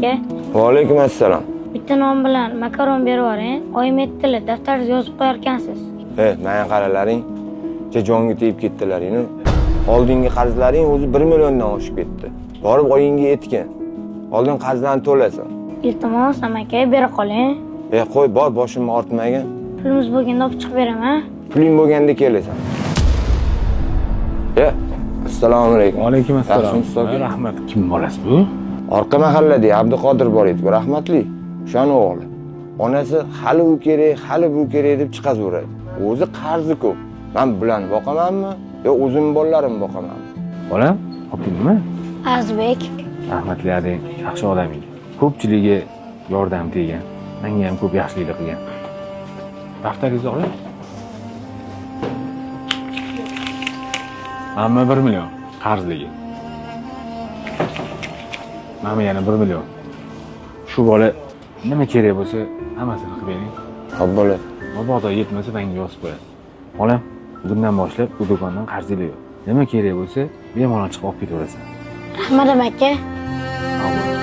aka. Va alaykum assalom. Bitta non bilan makaron berib yuboring. Oyim aytdilar, daftaringizga yozib qo'yarkansiz. E, menga qaralaring. Jonga tegib ketdilaring. Oldingi qarzlaring o'zi 1 milliondan oshib ketdi. Borib oyingga aytgin. Oldin qarzlarni to'lasan. Iltimos, aka, bera qoling. E, qo'y, bor, boshimni ortmagin. Pulimiz bo'lganda olib chiqib beraman. Puling bo'lganda kelasan. E, assalomu alaykum. Alaykum assalom. Yaxshimisiz, aka? Rahmat. Kim bolasi bu? Orqa mahallada Abduqodir bor edi, rahmatli. O'shani o'g'li. Onasi hali u kerak, hali bu kerak deb chiqazaveradi. O'zi qarzi ko'p. Men bularni boqamanmi yo o'zim bolalarimni boqamanmi? Bolam, oting nima? Azbek. Rahmatli adang yaxshi odam edi. Ko'pchiligiga yordam tegan. Menga ham ko'p yaxshiliklar qilgan. Daftaringizni oling. Mana 1 million qarzligi. Mana yana 1 million. Shu bola nima kerak bo'lsa hammasini qilib bering. Xo'p, bola. Mabodo yetmasa menga yozib qo'yasiz. Bolam, bugundan boshlab bu do'kondan qarzinglar yo'q. Nima kerak bo'lsa, bemalol chiqib olib ketaverasan. Rahmat aka. Sog' bo'ling.